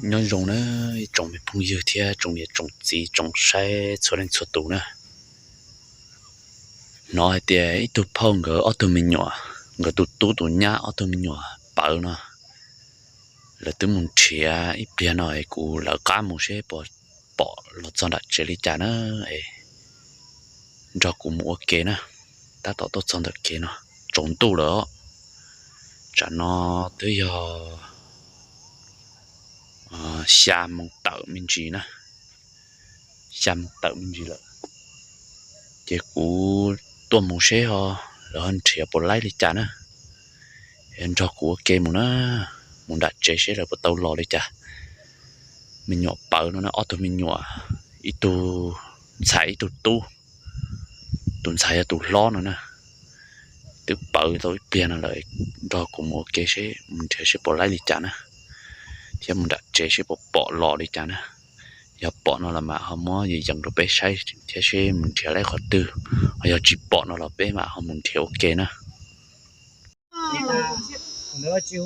Nyob zoo na ib tsoom me phooj ywg thiab tsoom niam tsoom txiv tsoom saib txhua leej txhua tus na. Hnov hais tias ib tug phauj nkawd ob tug me nyuam, nkawd tus tub tus nyab ob tug me nyuam pawv no, lawv twb mus nrhiav ib pliag no es kuv lawv qab mus seb puas pom los txog nram tsev li cas na. Es nrog kuv mus ua ke na, tab tom tuaj txog ntawm kev no, tsaus ntuj lawm os. Tsam no twb yog xya moos tawm me ntsis na, xya moos tawm me ntsis lawm. Ces kuv tuaj mus seb ho lawv ho nrhiav puas laib li cas na. Nrog kuv ua ke mus na, mus nram tsev seb lawv puas tau los li cas. Me nyuam pawv no na, ob tug me nyuam, ib tug ntxhais ib tug tub. Tus ntxhais yog tus hlob no na, twb pawv tau ib pliag no lawm, nrog kuv mus ua ke seb mus nrhiav seb puas laib li cas na, thiab mus nram tsev seb puas pom los li cas na. Yog pom no los mam ho muab yees yees rau peb saib thiab seb mus nrhiav laib qhov twg, ho yog tsis pom no los peb mam ho mus nrhiav ua ke na. Neb tsis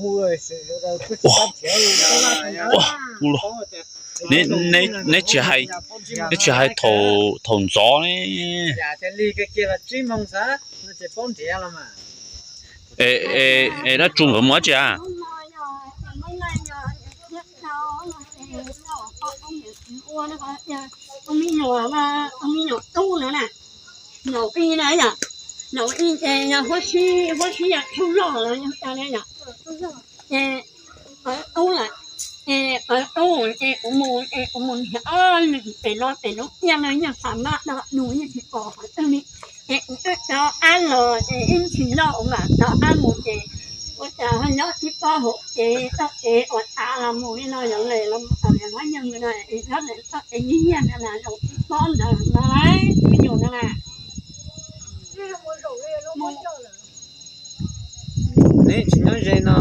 hais, neb tsis hais thaum ntxov ne. Es dab tsu nkawd mus dab tsi a? Ces pawv tub lawm, ces pawv tub ces kuv mus, ces kuv mus nrhiav ob lwm pem no pem lub tiaj no yog xam maj do nus yeej tsis pom qhov twg li. Ces kuv twb rov qab los ces ib ntsis no kuv mam rov qab mus ces ua cas ho nyob tib pob hauv ces txoj kev uas tav los mus li no, zoo li los mus tom niam hlob nyoog no, es nyob ntawm txoj kev nyiab nyiab no na, zoo tib pob ntawd no, me nyuam no na. Neb tsis nyob ze no,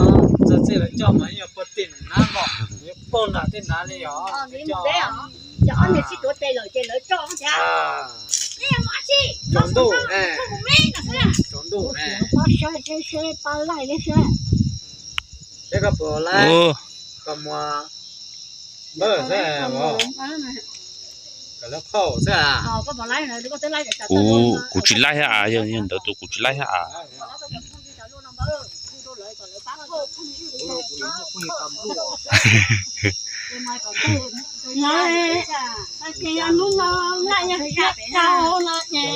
txog txij lawv coj mas yog puag tim nab npom, yuav puag nram tej nrad li os. Ces ob niag sib tuav tes lawm ces lawv coj thiab. Tsaus ntuj, tsaus ntuj ne. Pab saib seb, seb pab laij thiab seb. Seb koj puas laij, koj muab npawb xwb, kom lawv qhauj xwb. Kuv tsis laij thiab as, yog ntawd tus kuv tsis laij thiab as. Lawv, hais tias yog hnub no laj yog tau no ces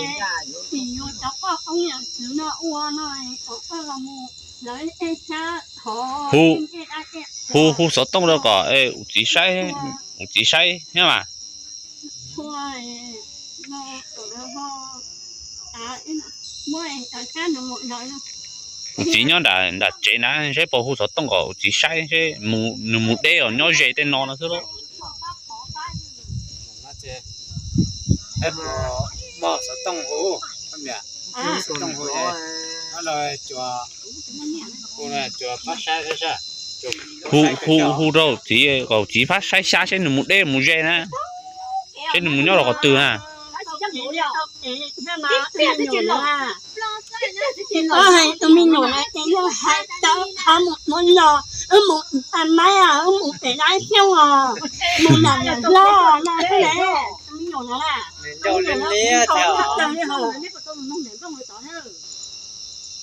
tsis yuav cov poj koob yawm txwv no ua no, kom koj los mus lawv ej sab hov. Hu, hu xov tooj rau kom kuv txiv saib, kuv txiv saib thiab mas. Kuv txiv nyob nram tsev na, seb puas hu xov tooj kom kuv txiv saib seb nws mus deb os, nyob ze tej no no xwb lauj. Hu, hu rau txiv, kom txiv pab saib xyab seb nws mus deb mus ze na, seb nws mus nyob rau qhov twg na. Tus me nyuam no ces yog hais tau qhov mus mus los, wb mus tag maib, wb mus pem dab xyooj os, mus nram niam hlob no xwb ne. Tus me nyuam no na,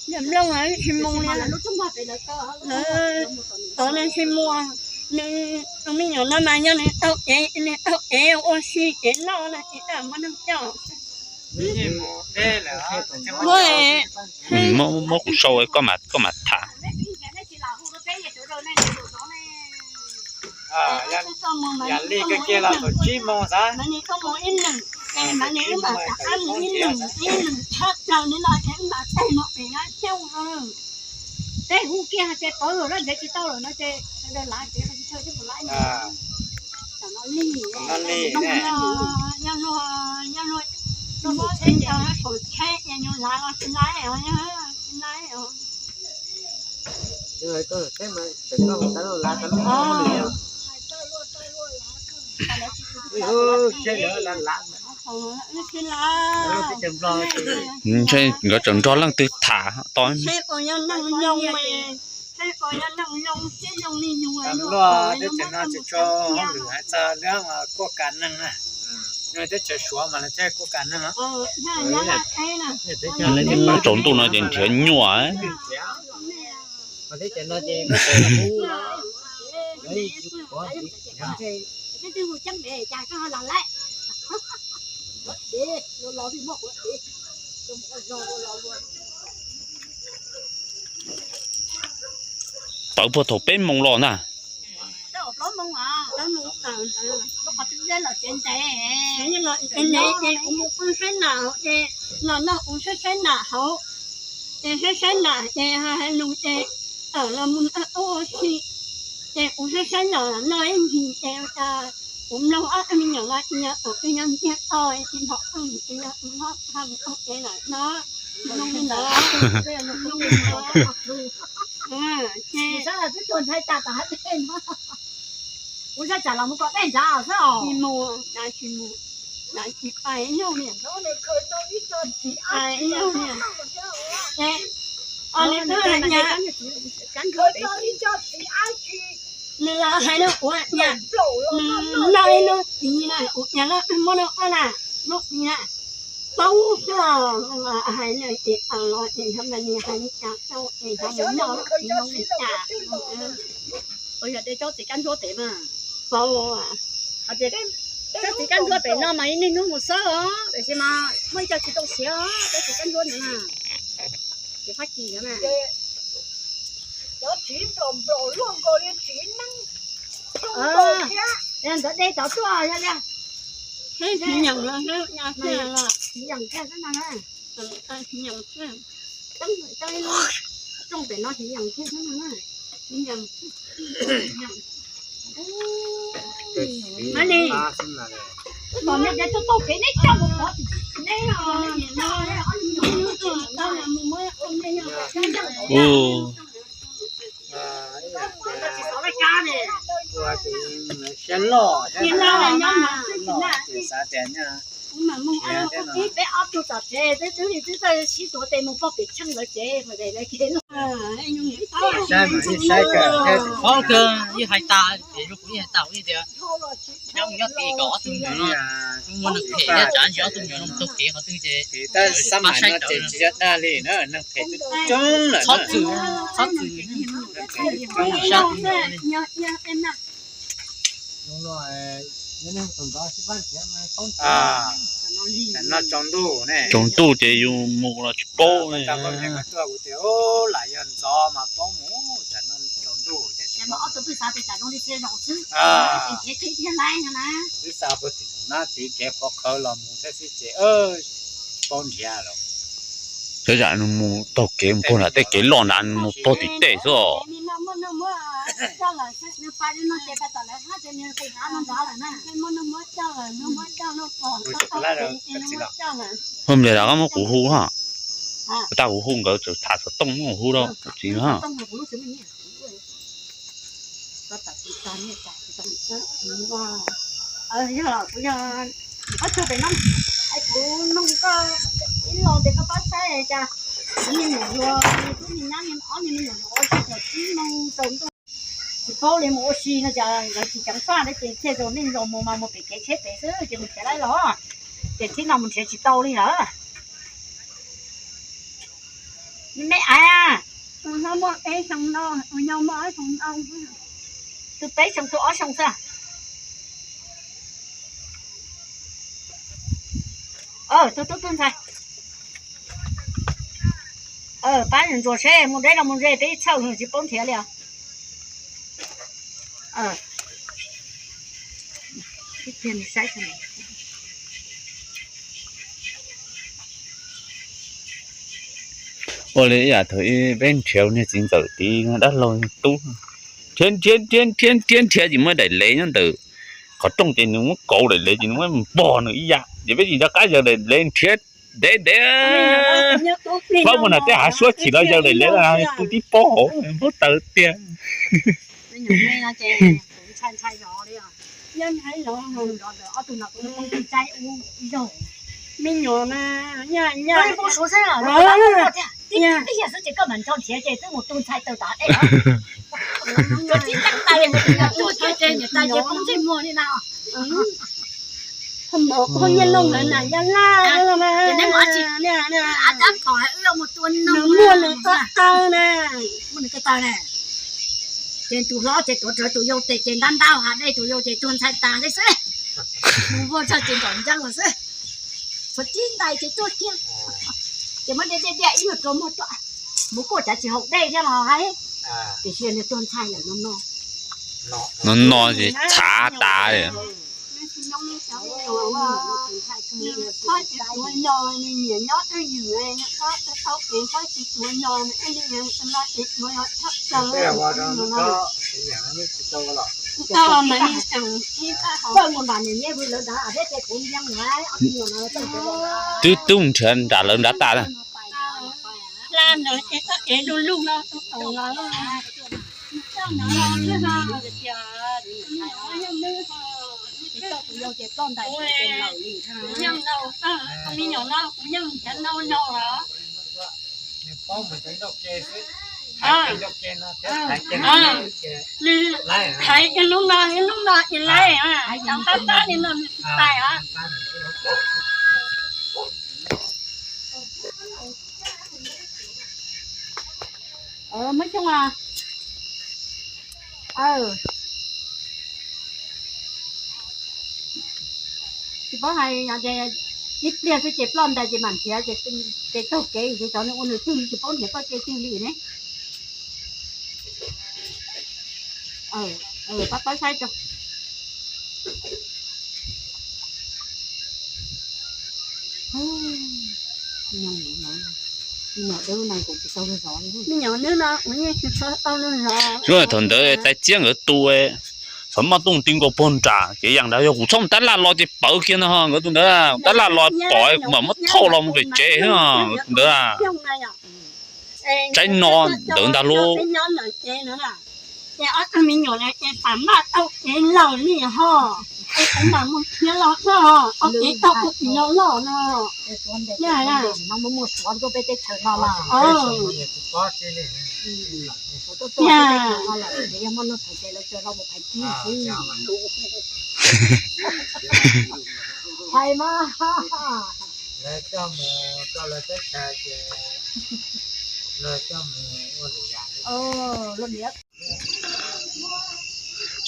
niam nplooj tsis mus li, tod tsis mus, nws tus me nyuam no mas yog nws tau kev, nws tau kev ua si kev noj no ces muaj neeg coj. Muab, muab kuv sau, koj mam tham. Yam li koj kiag los thaum tsib moos xav. Tej hu kiag ces pawv lawm, nrhiav tsis tau lawm no ces sawv daws lav tsev, tsis tau tsis pom laib no. Tam no lig, nyob luag, nyob luag, nyob luag tsheb, tsheb es yus lav los tsis laib os, tsis laib os. Ntshe nkawd tseem nrog leej twg tham to. Seb puas yog neeg zoo, Tam luaj teb chaws no tsis tshua hauj lwm hais txog lub kuaj kas neeg na. Teb chaws Suav mas lawv thiaj kuaj kas neeg. Tsaus ntuj no ces nrhiav nyuaj. Tawm puag thaum peb moos los ntag. Los noj kuv saib saib nam hauv, ces saib saib nam ces hais lus ces tawm los mus ua si, ces kuv saib saib nam noj ib ntsis ces kuv mloog ob tug me nyuam los tias thaum twg nyob ntiag toj es nrog pheej tias kuv nyob tag mus ua ke lawm no, mloog li ntawd, mloog li ntawd. Ces kuv saib tsam los mus kom dej ntxav xwb os. Tsis mus, tsis mus, tsis pais nyuj li, tsis pais nyuj li. Ces os li twb hais tias nws los hais rau kuv tias noj ib lub txiv na, kuv tias lub muab rau koj na, lub txiv na, paub xwb os. Hais li ces los ces thaum ntawd nws hais li cas tau ces thaum mus noj lub txiv zoo li cas. Yog de tsob txiv kab ntsuab pem mas, paub, hais tias tsob txiv kab ntsuab pem no mas ib niaj hnub mus xwb os, tiam sis mas muaj ib co tsis tau siav os, tsob txiv kab ntsuab ntawd na, txiv Fab Kis ntawd na. Cov tsiv nplaum nplaum luaj nkaus li tsiv neeb. Ntawd de cov tuaj yog li. Txiv yeem thiab no na. Txiv yeem thiab xwb no na. Rooj pem no txiv yeem thiab xwb no na. Txiv yeem. Mas ni, tom no ces tuaj taug kev neb coj mus pov tim neb no. Siab loj, siab loj, ces xav tias nyob peb ob tug tom tsev twb twb li twb txawj sib tuav tes mus pog pem tsheej lawv tsev. Saib mas yeej saib kawg, qhov kawg yeej hais tas, ces kuv yeej hais tas kuv yeej tias nyob mus nyob tid kom ob tug me nyuam no muaj neeg phem thiab, tsam ntsis ob tug me nyuam no mus taug kev qhov twg ces pab saib cov tsis yog dag li na, neeg phem coob lawm, txhob txwm, txhob txwm, neeg phem coob sab. Tam no tsaus ntuj ne, tsaus ntuj ces yus mus los tsis paub. Lam yog ntxov mas paub mus, tam no tsaus ntuj ces tsis paub. Twb xa puag tim nab tid kev pov khawv los mus thiab xwb ces paub nrhiav lawm. Tej zaum nws mus taug kev mus puag nram tej kev loj nrad, nws mus puag tim tej xwb os. Hu nplis los koj muab kuv hu ha. Tag kuv hu nkawd txawm tham xov tooj muab kuv hu rau kuv txiv ha. Kuv noog koj ib lo tes koj pab saib cas kuv me nyuam yuav, kuv me nyab ob niag me nyuam yuav ua si thaum tsib moos tsaus ntuj, tsis paub li mus ua si no cas nkawd tsis ceev faj thiab ces thiaj zaum neej zaum mus mas mus pem kev tsheb pem xwb ces mus nrhiav laib los, ces txij no mus nrhiav tsis tau li lawm. Me aiv, tus peb xyoo tus ob xyoo xwb. Tus tub tub ntxhais. Pab ntsuas seb mus deb los mus ze peb ib txhawj tsis paub nrhiav li os. Ua li yam thaum ub peb nrhiav niag txiv ntxawm tid dab laug tub, nrhiav nrhiav nrhiav nrhiav nrhiav nrhiav ces muaj daim lev nyob ntawm qhov rooj ces nws muab kauv daim lev ces nws muab npog nws ib yam ces peb tsis nco qab yawg daim lev nrhiav ntev ntev, paub mus nram tej hav suab chim los yawg daim lev tu tib pob hauv npog taws tiag. Me nyuam na, Tib yam xwb ces koj mam nrog nrhiav ces twb mus tu ntxhais tawm tom dej os. Tib teeb tais mus tus yog tuaj kiag ces niam tais ces poob ntsej muag li na. Ho nyiaj looj ntawd na yog laj ces neb mus dab tsi? Ab, tab tom hais wb mus tua noog, muaj nws ko taw na, muaj nws ko taw na. Ces tus hlob ces tuav rawv tus yau tes ces ntab ntab hav dej, tus yau ces tuag ntxhais tas li xwb. Mus ua txog ces nraum nceeb los xwb. Tshuav tib ntais ces tuag kiag. Ces muab diaj diaj diaj ib nyuag rau muag tuaj. Mus kuaj cav tsis haus dej thiab los hais. Tiam sis nws tuag ntxhais lawm no no. No no ces txhav tas li. Twb tub nrhiav nram lawv nrad tas. Nws hais ib lub no ib lub no ib leeg, tab tab li no nws tais os. Muab xyoo os. Tsis paub hais, ib pliag xwb ces ploj ntais ces mam nrhiav ces taug kev ces cov nws ua nws twg tsis paub nrhiav txoj kev twg li ne. Pab pab saib tso. Me nyuam no kuv yeej tsis tau lub zos. Thaum ntawd tais txiab nkawd tu, xov maj tuaj ti nkaus puag nram ces yam ntawd yog kuv txhob mus tab laj los ces pawv kiag ntag. Nkawd tus ntawd tab laj los pom kuv mam muab thauj los mus pem tsev xwb nkawd tus ntawd. Tsaib no ntawd ntag lauj. Hais mas.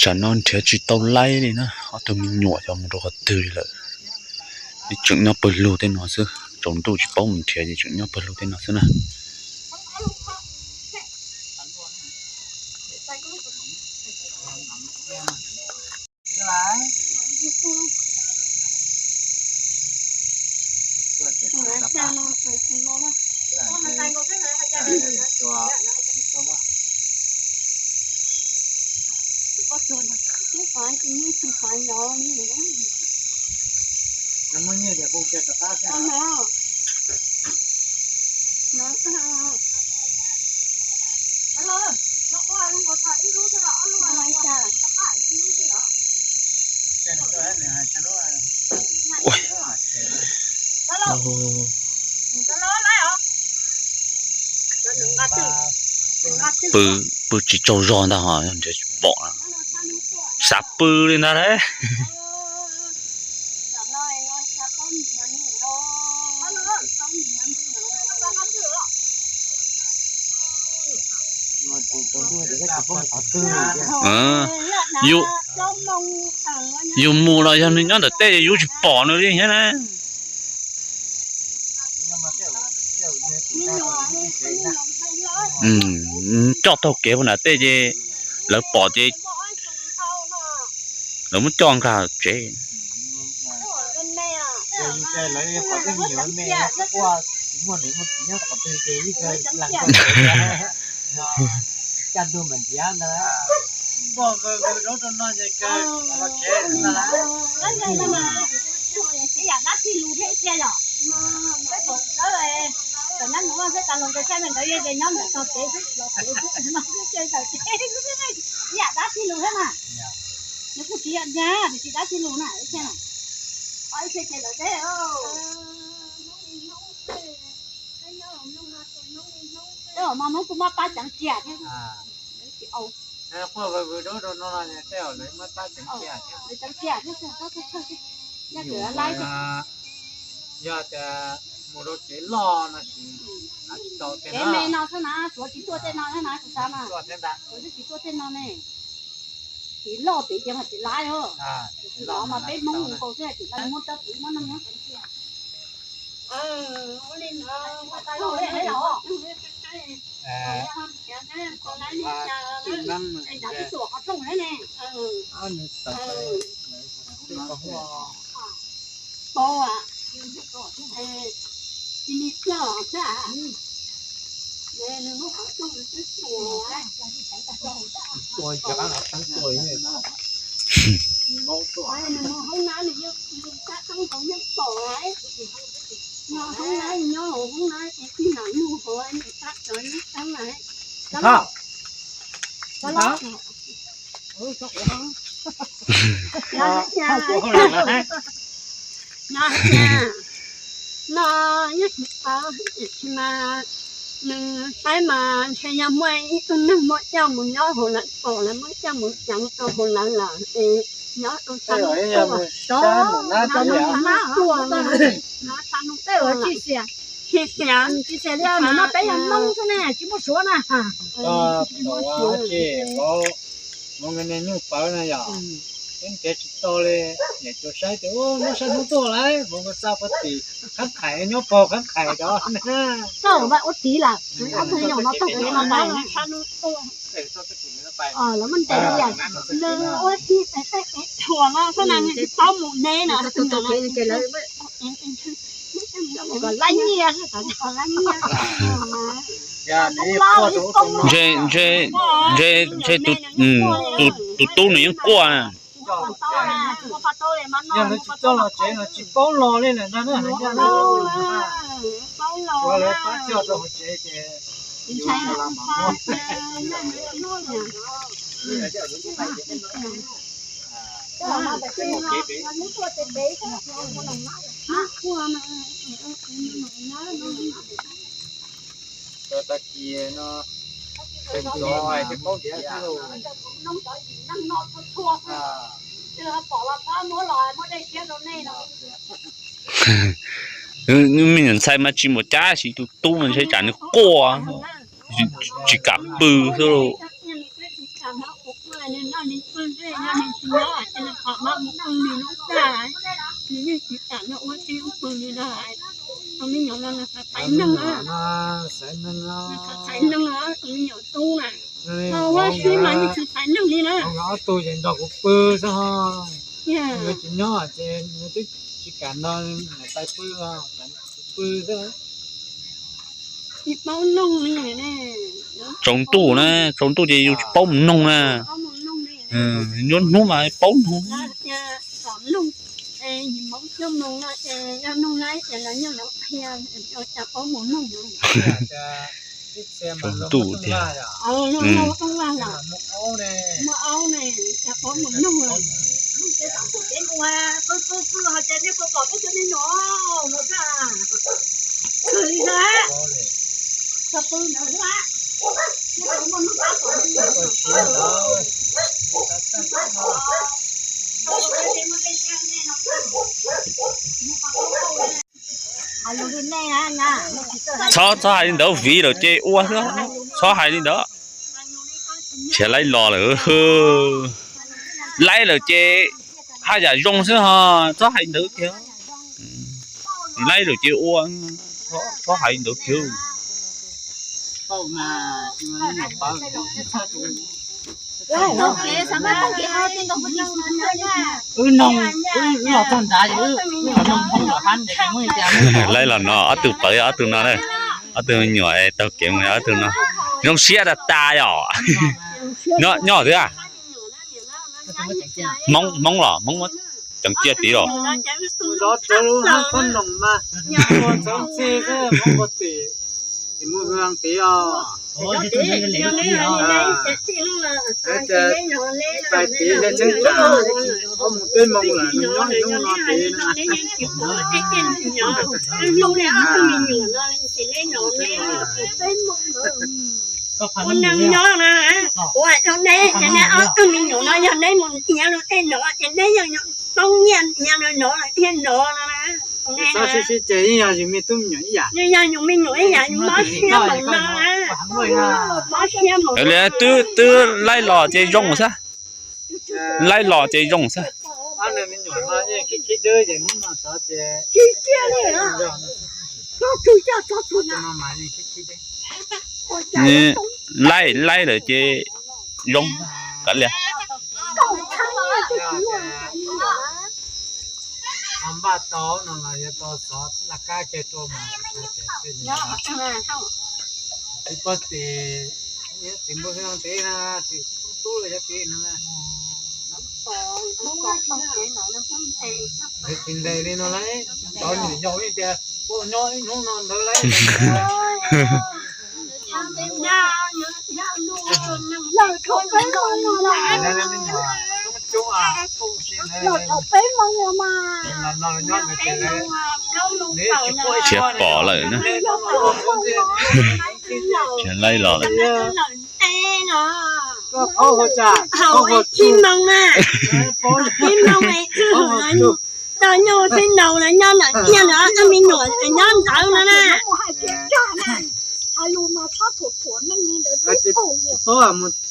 Tsam no nrhiav tsis tau laib li na, ob tug me nyuam xyov mus rau qhov twg lawm. Tseem nyob pawg lug tej no xwb, tsaus ntuj tsis paub mus nrhiav ces tseem nyob pawg lug tej no xwb na. Pw, pw tsis tsaug zog ntag ho, nrhiav tsis pom. Xav pw li ntag lauj. Yus mus los yog nws nyob ntawm tej yus tsis pom nws li thiab na. Coj taug kev puag nram tej ces lawv pom ces lawv muab coj nkag tsev. Ib yam dab tsi lus thiab mas, nws kuj tsis yog nyab, tiam sis dab tsi lus na, ib txhia, ib txhia ces lawv teb, hnub ib hnub, hnub ib hnub, Tab mas Hmoob kuj muab pab ceev cia thiab. Quaj vwm vwm dub rau no no tej zaum lawv muab pab ceev cia thiab. Ceev cia thiab, yog tias mus rau kev loj no ces tsis tau tej no. Me no xwb na, Suav tsis tuaj tej no na, kuv xav mas Suav twb tsis tuaj tej no ne. Kev loj pem ces mas tsis laib os. Los mas peb Hmoob mus nkaus xwb, tsis laib muab tau kev muab neeg nyob ceev cia. No, nws saib mas ntshe yog muaj ib tug neeg muab coj mus nyob hauv lawv pom lawv muab coj mus ceev rau hauv lawv lawm es nyob rau sab hnub tuaj, sab hnub tuaj, tsis xiam, tsis xiam li no peb yog Hmoob xwb ne, tsis muaj Suav na. Mus niag nyuj pawv na yom, peb nrhiav tsis tau li, niam tsuas saib tias muab sab hnub tuaj lawm, mus nkaus xa puag tim qhab qhais nyob puag qhab qhais rau. Tau ua txiv lawm, ob tug me nyuam no taug kev no pais. Lawv muab ntes li yam nws ua txiv pem tej kev tshuam no xwb na, nws tsis paub mus deb no. Kom laib nyiaj, kom laib nyiaj. Ntshe, ntshe, ntshe tus, tus tub nws yeej quaj. Yog lawv tsis coj los tsev no tsis paub los li lawm ntag na. Ua lawv pab coj rau hauv tsev ces tag kis no, me nyuam ntxhais mas tsis mus cab, tab sis tus tub mas ntshe tsam nws quaj, tsis kam pw xwb. Ob tug ces nrog kuv pw xwb ho, nws tsis nyob ces nws twb tsis kam no, niam tais pw, pw xwb. Tsaus ntuj na, tsaus ntuj ces yus tsis paub mus noog na. Nyob hnub mas paub noog. Tsaus ntuj tiag. Txhob, txhob hais li ntawd, viv lawm ces ua xwb, txhob hais li ntawd. Nrhiav laib los lawm, laib lawm ces haj yam zoo xwb ho, txhob hais ntawd kiag. Laib lawm ces ua, txhob hais ntawd kiag. Wb noog, wb los txog nrad ces wb los noog Hmoob lawm hab ces muab tias. Laib los no, ob tug pawv ob tug no, ob tug me nyuam taug kev mus ob tug no. Zoo siab tas tas yom. Nyob twg a? Hmoob, Hmoob los, Hmoob muab ceev cia tid los. Tsis muaj hwj hwv tid os. Pais tid thiab tseeb tsam, ob mus peb moos lawm nws nyob ib hnub no tid na. Ua neeg nyob na, ua neb ces neb ob tug me nyuam no yog neb mus nyiav lus tej nov ces neb yeej yuav poob nyiaj nyiav lus nov lawm thiaj nov no na. Txhob sib sib ceg, yeej yog yus me tub me nyuam ib yam, yus yog yus me nyuam ib yam, yus mob siab npaum no na. Mob siab npaum no. Twb laib los ces zoo xwb. Laib los ces zoo xwb. Ob niag me nyuam no yeej khib khib dwb ces hnub no tod ces tsis cia li. Laib laib lawm ces zoo. Kav liam. Npaj tau no los yuav tau xov laj kab kiag rau mas. Tsis pom tes, tsis npau xyoo tes na, tsis tub los yuav tes no na. Tsis ntes li no lauj, tau nyuam yaus li tias, nyob ib hnub no ntawd lauj. Tsis pom lawm na. Tsis laib los lawm. Ib moos na, ib moos tau nyuj tib ntaus lawv nyob ntawm tiaj ntawd, ob me nyuam nyob ntawd no na.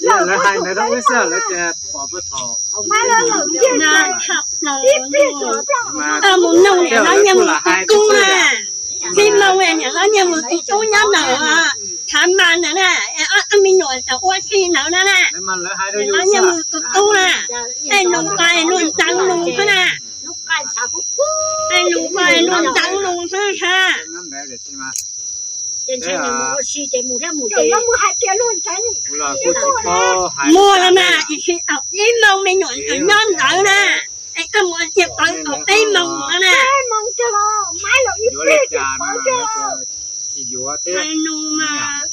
Lawv hais ntawd rau wb xwb, lawv tias pom puag thaum mus noog niam hlob nyiaj mus tus tub na. Tib moos niam hlob nyiaj mus tus tub nyob ntawd, thav mas ntawd na, ob me nyuam ua si ntawd na na. Niam hlob nyiaj mus tus tub na, tej nus pais nus ntxeev nus xwb na. Tej nus pais nus ntxeev nus xwb na. Muaj los mas, ib moos me nyuam nyob ntawd na, es koj mus cia pawv tau peb moos no na. Hais nus mas,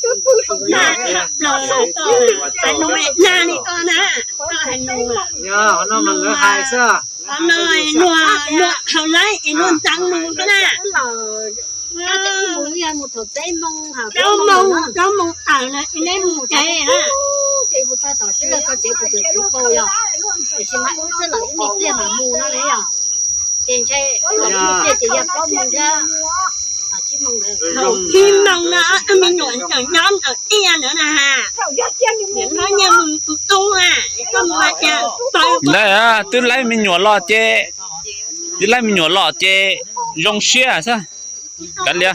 hais nus na li ko na, hais nus. Qhov no luag haus laib es luag ntxeev nus xwb na. Rau moos, rau moos tawm na es neb mus tsev na. Thaum tib moos no ob me nyuam tseem nyob ntawm tiaj ntawd na ha. Niam hlob nyiaj mus tus tub na, koj mus hais tias pawv. Ntawd twb laib me nyuam los ces, twb laib me nyuam los ces zoo siab xwb. Kav liam.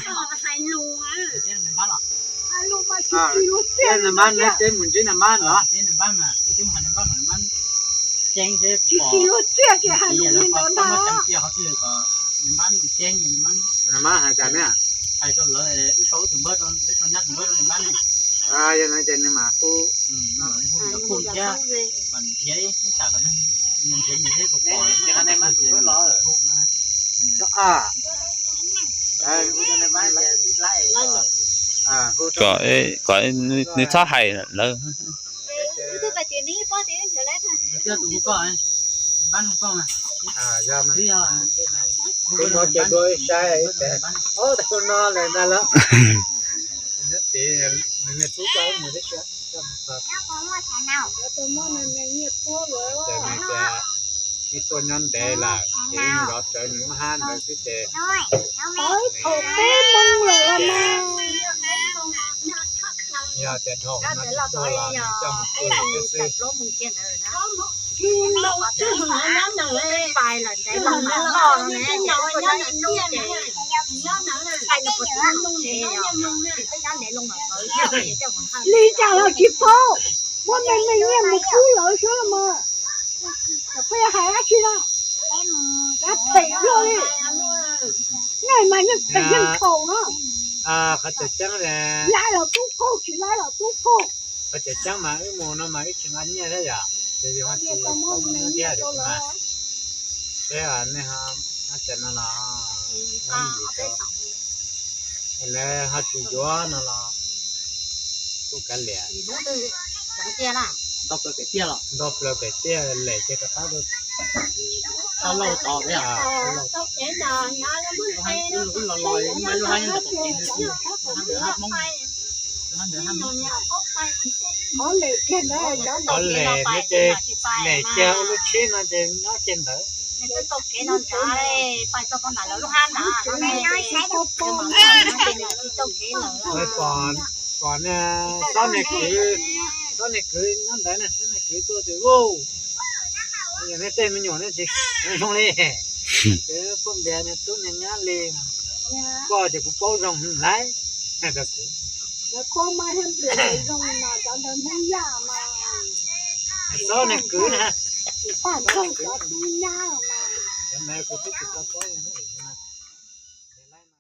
Kom, kom nws txhob hais lawv. Tus no ces dua ib saib, tus no lawm ntag lauj. Nws niag tub coj wb mus tib si. Ces nws tias ib tuaj nyob ntev lawm ces wb mus zov rawv nws lub hab ntawd xwb ces. Thaum peb moos lawm mas. Yog tias dhau no tsis tuaj los nws coj mus pw lawm xwb. Li cas los tsis paub, muab me me nyiaj mus pub lawv xwb los mas. Peb hais dab tsi no, kav phem luaj li. Nej mas yeej phem yeej thaum no. Qhov tseem ceeb, laib los tub qaug, tsis laib los tub qaug. Qhov tseem ceeb mas wb mus no mas wb tsis nqa nyiaj thiab yom, ces yus ho tsis paub muab nyiaj rau lawv. Peb nej ho, no los, no yus rau Lawv ho tsis yuav no los kuj kav liam. Nto plaws pem tiaj lem ces rov qab tau lauj tod thiab. Qhov lem no ces lem kiag ua lub tsheb no ces nyob kiag ntawd. Pom, pom niag, xob niag kwv, xob niag kwv nyob ntawd ne, xob niag kwv tuaj tias, Ub, yog nej tej me nyuam nej tsis zoo li, ces poj npias niag tub niag nyab li, koj ces kuv paub zoo lawm, rau kuv. Xob niag kwv na, cov ntawd kuv twb tsis tau paub.